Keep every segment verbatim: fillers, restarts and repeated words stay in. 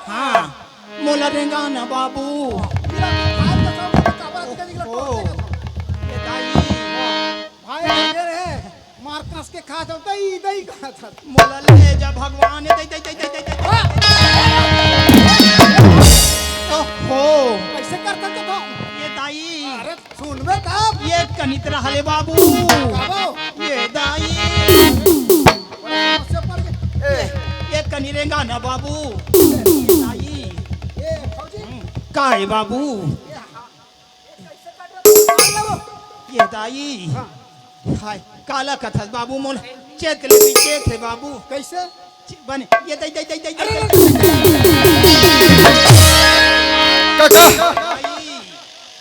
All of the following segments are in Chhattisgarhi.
हाँ, मोला रेंगा ना बाबू। भाई, ये रे, मार कस के खा जाओ, दई, दई खा जाओ। मोला ले जा भगवान, दई, दई, दई, दई, दई, दई। ओहो। कैसे कर सकते हो? ये दाई। अरे, सुन बे तब। ये कनित रहले बाबू। बाबू। ये दाई। समस्या पड़ गई। ये, ये कनी रेंगा ना बाबू। ये दाई। ये फौजी। काय बाबू? ये हा-, ये कैसे काट रहा तू? ये दाई। हाँ। हाय, काला कथस बाबू मोला। चेत ले भी चेत है बाबू। कैसे? बने, ये दई, दई, दई, दई, दई, दई। काका,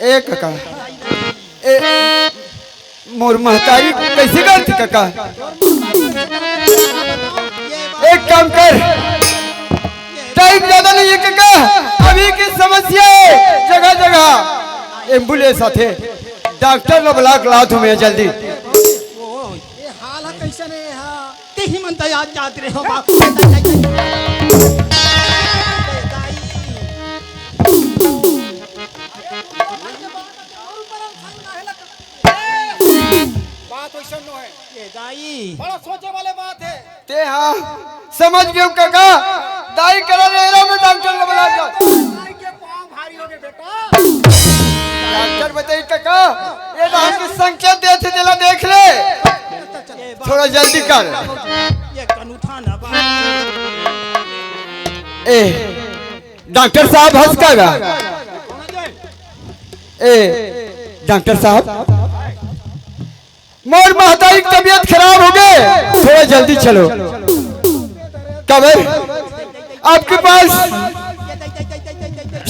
ए काका, ए, मोर महतारी कैसे गलती काका? एक काम कर, टाइम ज्यादा नहीं है काका, अभी की समस्या है, जगह जगह एम्बुलेंस आथे, डॉक्टर ला बुला के लात हूँ मैं जल्दी। ये हाल है कैसे नहीं है? तेही मन तो याद जात रहे हो बाप। बात वैसा नो है। ये दाई। बड़ा सोचे वाले बात है। ते हाँ, समझ गयो काका, दाई करा ले रहा मैं डॉक्टर ला बुला जा। दाई के पाँव भारी हो गए बेटा। डॉक्टर बताई काका, ये तो हमके संकेत देथे, तेला देख ले। थोड़ा जल्दी कर। ये कनूठा ना बा। ए, डॉक्टर साहब हंस का गा। ए, डॉक्टर साहब, मोर महतारी की तबीयत खराब हो गए, थोड़ा जल्दी चलो। कब है आपके पास?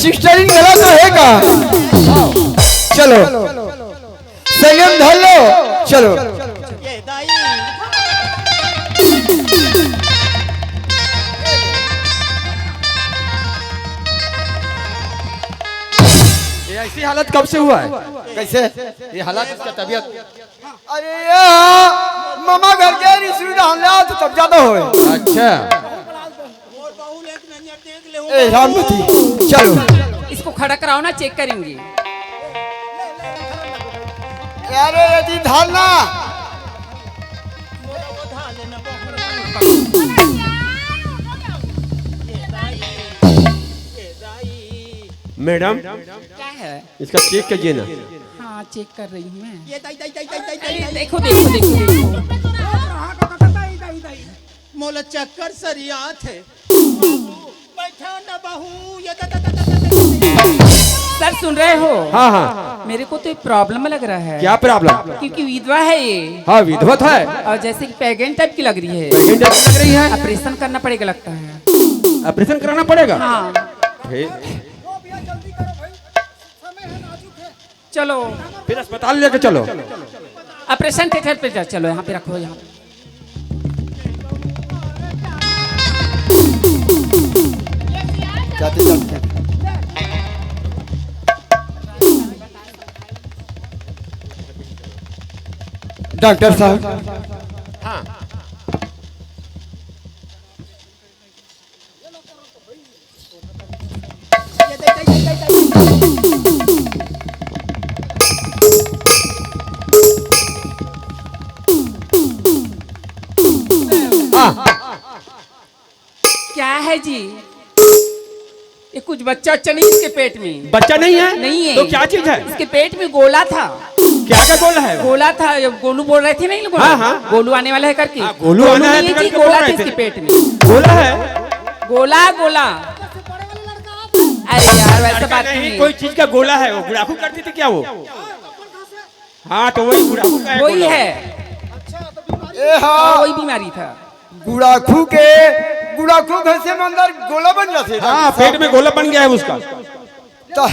सिस्टरिन घला तो है का? चलो, संयम धर लो, चलो। ये दाई। ये ऐसी हालत कब से हुआ है? कैसे? ये हालत, इसका तबीयत? अरे ये मामा घर के रिश्तेदार ले आओ तो तब ज्यादा होए। अच्छा। ए रामपति, चलो। इसको खड़ा कराओ ना, चेक करेंगे। अरे यदि धरना। मैडम, क्या है? इसका चेक कीजिए ना। हाँ, चेक कर रही हूँ मैं। ये दाई, दाई, दाई, दाई, दाई, दाई, अरे, दाई। देखो, देखो, देखो, देखो। मोला चक्कर सरियात है। बैठा ना बहू, ये दा, दा, दा। सर, सुन रहे हो? हाँ, हाँ। मेरे को तो एक प्रॉब्लम लग रहा है। क्या प्रॉब्लम? क्योंकि विधवा है ये। हाँ, विधवा तो है। और जैसे कि प्रेग्नेंट टाइप की लग रही है। प्रेग्नेंट टाइप की लग रही है। ऑपरेशन करना पड़ेगा लगता है। ऑपरेशन कराना पड़ेगा? हाँ। फिर? चलो। फिर अस्पताल लेके चलो। ऑपरेशन थिएटर पे जा, चलो, यहाँ पे रखो, यहाँ पे। जाते, जाते। डॉक्टर साहब। हाँ। हाँ। क्या है जी? ये कुछ बच्चा उच्चा नहीं इसके पेट में? बच्चा नहीं है? नहीं है। तो क्या चीज है? इसके पेट में गोला था। क्या का गोला है? गोला था, ये गोलू बोल रहे थे ना ये लोग। हाँ, हाँ। गोलू आने वाला है करके। हाँ, गोलू गोलू आना है नहीं तो है जी, करके बोल गोला रहे था थे। इसके पेट में। गोला है? गोला, गोला। अरे यार, वैसा लड़का बात नहीं, नहीं है। कोई चीज का गोला है वो। गुड़ाखू करती थी क्या वो? हाँ, तो वही गुड़ाखू का है वही गोला। है। ए हाँ। हाँ, वही बीमारी था। गुड़ाखू के, गुड़ाखू घर से में अंदर गोला बन जाते हैं। हाँ, पेट में गोला बन गया है उसका। तो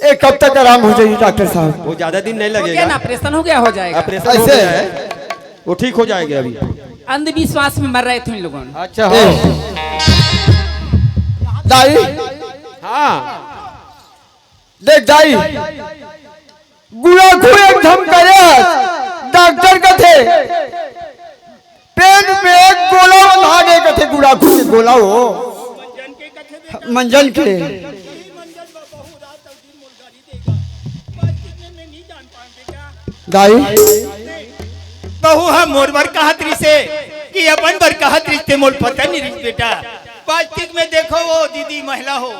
ए, कब तक आराम हो जाएगी डॉक्टर साहब? वो ज्यादा दिन नहीं हो गया लगेगा। ना, ऑपरेशन हो गया, हो जाएगा। ऑपरेशन हो ऐसे? गया है। वो ठीक हो जाएंगे अभी। अंधविश्वास में मर रहे थे इन लोगों ने। अच्छा, हो। दाई, हाँ। देख दाई, गुड़ाखू एकदम करे, डॉक्टर कथे, पेट में एक गोला बंधा दे कथे, गुड़ाखू के गोला हो, मंजन के। दाई, बहू ह मोर बर कहत रिसे कि अपन बर कहत रिसे, मोर पता नहीं रिस बेटा। प्लास्टिक में देखो वो दीदी महिला हो,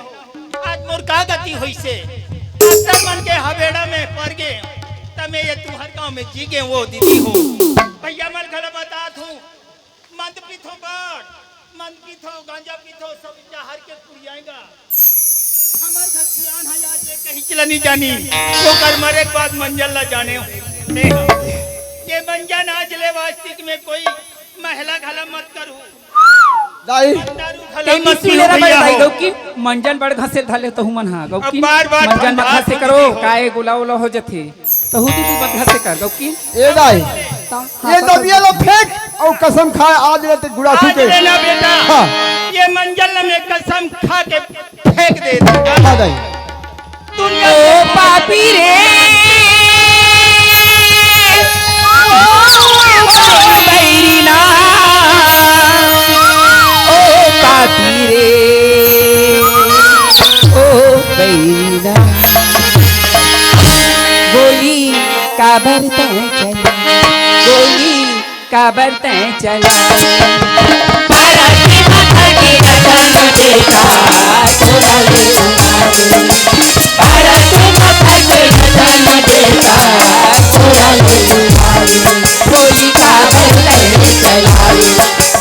आज मोर का गति होइसे। डॉक्टर मन के हबेड़ा में पड़ गे, त मैं ये तुहर गांव में जी गे वो दीदी हो। भैया मन घला बतात हूँ, मंद पीथो बड़, मंद पीथो, गांजा पीथो, सब जहर के पुड़ियाएगा। हमर घर सियान है, आज ले कहीं चला नहीं जानी, ओकर मरे के बाद मंजन ला जाने हो। ये मंजन आज ले वास्तिक में कोई महिला घला मत करू। दाई। दारू घला तें मत निसुले पीऊ रे भैया भाई हो। गौकी, मंजन बड़ घसेल धाले तहू मन हा। गौकी, अब बार बार मंजन मत ठंडा घसे करो, काए गोला ओला हो जथे। तहू दीदी बग्घा से कर दो कि ए दाई, ता-, ये हाँ, दबिया ला फेंक अउ कसम खाए आज ले ते गुड़ाखू आज के। ले ना बेटा, हाँ। ये मंजन ला मैं कसम खा के फेंक दे दूंगा। हाँ दाई। दुनिया ओ पापी रे, ओ, ओ बैरी ना, ओ पापी रे, ओ बैरी ना। गोली काबर तैं चला, गोली काबर तैं चला। भारत माता के रतन बेटा, तोरा ले उतारे। भारत माता के रतन बेटा, तोरा ले उतारे। गोली काबर तैं चला रे,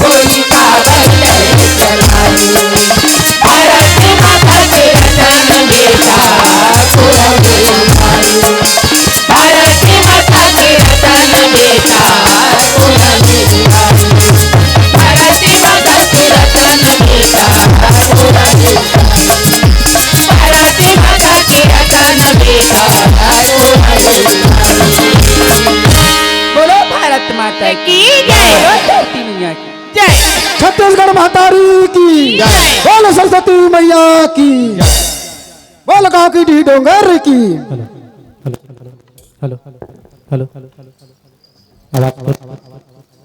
गोली काबर तैं चला रे। भारत माता के रतन बेटा, तोरा ले उतारे। भारत माता के रतन बेटा, तोरा ले उतारे। भारत माता के रतन बेटा, तोरा ले उतारे। भारत माता के रतन बेटा, तोरा ले उतारे। बोलो भारत माता की जय। बोलो धरती मैया की जय। छत्तीसगढ़ महतारी की जय। बोलो सरस्वती मैया की जय। बोलो काकी डी डोंगर की। Hello, hello, hello, hello, hello, hello. आवाज, आवाज, आवाज, आवाज।